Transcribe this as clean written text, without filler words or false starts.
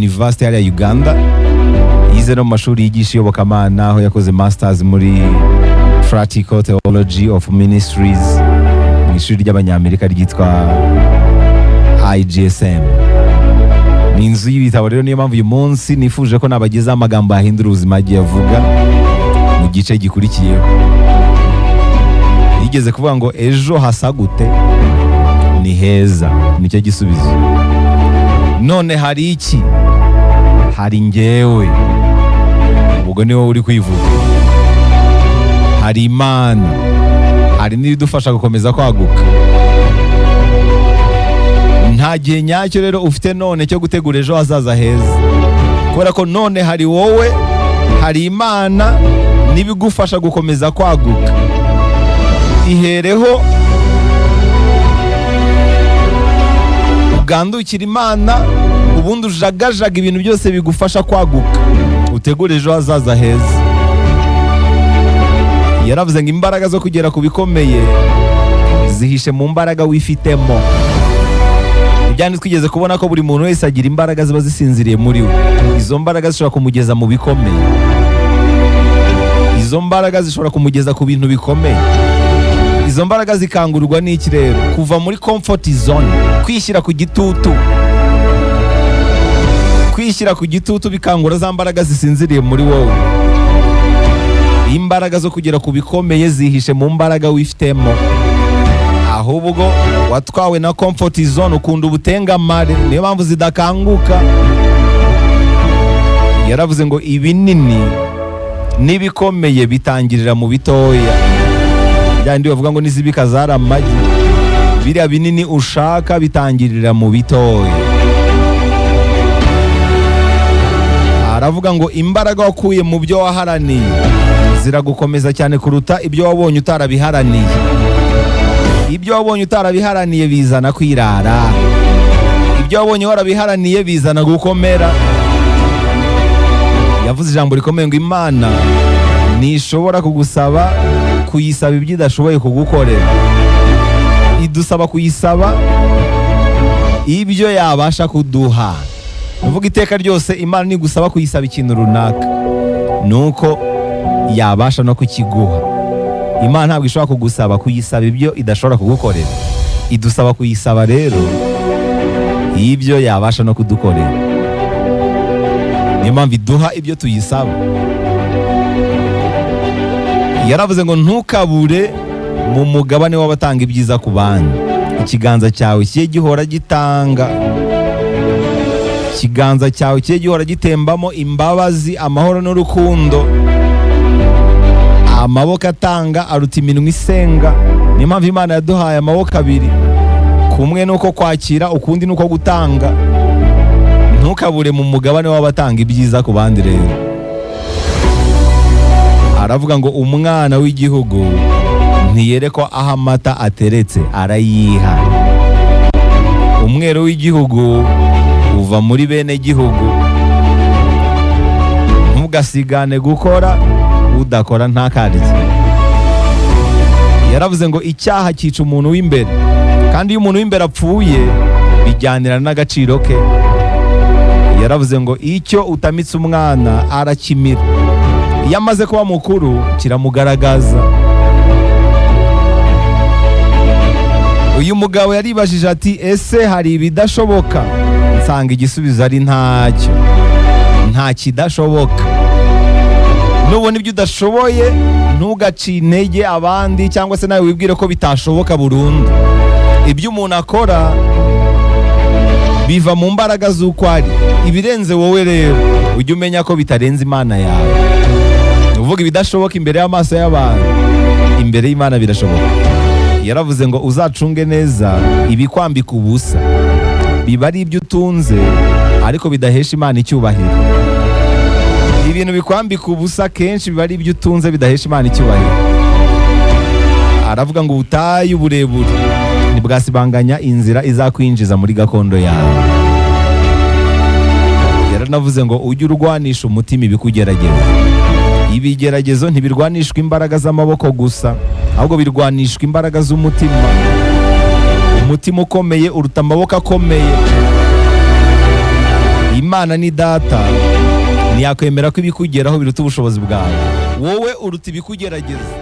University hariya Uganda. Yize no mu mashuri yigisha iyobokamana, aho yakoze masters muri Practical Theology of Ministries mu ishuri ry'Abanyamerika ryitwa IGSM. Ni inzu y'ibitabo rero, niyo mpamvu uyu munsi nifuje ko nabagezaho amagambo yahindura ubuzima agiye avuga mu gice gikurikiyeho. Yigeze kuvuga ngo: "Ejo hasa gute? Ni heza." Nicyo gisubizo. None hari iki? Hari njyewe, ubwo ni wowe uri kwivuga. Hari Imana, hari n'ibidufasha gukomeza kwaguka. Nta gihe nyacyo rero ufite none cyo gutegura ejo hazaza heza, kubera ko none hari wowe, hari Imana n'ibigufasha gukomeza kwaguka. Ihereho ugandukira Imana, ubundi ujagajaga ibintu byose bigufasha kwaguka, utegure ejo hazaza heza. Yaravuze ngo imbaraga zo kugera ku bikomeye zihishe mu mbaraga wifitemo. Ibyandi twigeze kubona ko buri muntu wese agira imbaraga ziba zisinziriye muri we. Izo mbaraga zishobora kumugeza mu bikomeye, izo mbaraga zishobora kumugeza ku bintu bikomeye. Izo mbaraga zikangurwa n'iki rero? Kuva muri comfort zone, kwishyira ku gitutu. Kwishyira ku gitutu bikangura za mbaraga zisinziriye muri wowe. Imbaraga zo kugera ku bikomeye zihishe mu mbaraga wifitemo, ahubwo watwawe na comfort zone, ukunda ubutengamare, niyo mpamvu zidakanguka. Yaravuze ngo ibinini n'ibikomeye bitangirira mu bitoya. Byandi bavuga ngo n'izibika zari amagi. Biriya binini ushaka bitangirira mu bitoya. Aravuga ngo imbaraga wakuye mu byo waharaniye ziragukomeza cyane kuruta ibyo wabonye utarabiharaniye. Ibyo wabonye utarabiharaniye bizana kwirara, ibyo wabonye warabiharaniye bizana gukomera. Yavuze ijambo rikomeye ngo Imana ntishobora kugusaba kuyisaba ibyo idashoboye kugukorera. Idusaba kuyisaba ibyo yabasha kuduha. Uvuga iteka ryose Imana nigusaba kuyisaba ikintu runaka, nuko yabasha no kukiguha. Imana ntabwo ishobora kugusaba kuyisaba ibyo idashobora kugukorera. Idusaba kuyisaba rero ibyo yabasha no kudukorera. Niyo mpamvu iduha ibyo tuyisaba. Yaravuze ngo ntukabure mu mugabane w'abatanga ibyiza ku bandi. Ikiganza cyawe kijye gihora gitanga, ikiganza cyawe kijye gihora gitembamo imbabazi, amahoro n'urukundo. Amaboko atanga aruta iminwa isenga. Niyo mpamvu Imana yaduhaye amaboko abiri: kumwe ni uko kwakira, ukundi ni uko gutanga. Ntukabure mu mugabane w'abatanga ibyiza ku bandi. Rero aravuga ngo umwana w'igihugu ntiyerekwa aho amata ateretse, arayiha. Umwero w'igihugu uva muri bene gihugu. Ntugasigane gukora, udakora ntakarye. Yaravuze ngo icyaha cyica umuntu w'imbere, kandi iyo umuntu w'imbere apfuye bijyanira n'agaciro ke. Yaravuze ngo icyo utamitse umwana arakimira, iyo amaze kuba mukuru kiramugaragaza. Uyu mugabo yaribajije ati: "Ese hari ibidashoboka?" Nsanga igisubizo ari ntacyo, nta kidashoboka. Nubona ibyo udashoboye, ntugace intege abandi cyangwa se nawe wibwire ko bitashoboka burundu. Ibyo umuntu akora biva mu mbaraga z'uko ari. Ibirenze wowe rero, ujye umenya ko bitarenze Imana yawe. Ni ukuvuga ibidashoboka imbere y'amaso y'abantu, imbere y'Imana birashoboka. Yaravuze ngo uzacunge neza ibikwambika ubusa, biba ari ibyo utunze ariko bidahesha Imana icyubahiro. Ibintu bikwambika ubusa kenshi biba ari ibyo utunze bidahesha Imana icyubahiro. Aravuga ngo ubutayu burebure ntibwasibanganya inzira izakwinjiza muri gakondo yawe. Yaranavuze ngo ujye urwanisha umutima ibikugerageza. Ibigeragezo ntibirwanishwa imbaraga z'amaboko gusa, ahubwo birwanishwa imbaraga z'umutima. Umutima ukomeye uruta amaboko akomeye. Imana ni data, ntiyakwemera ko ibikugeraho biruta ubushobozi bwawe. Wowe uruta ibikugerageza.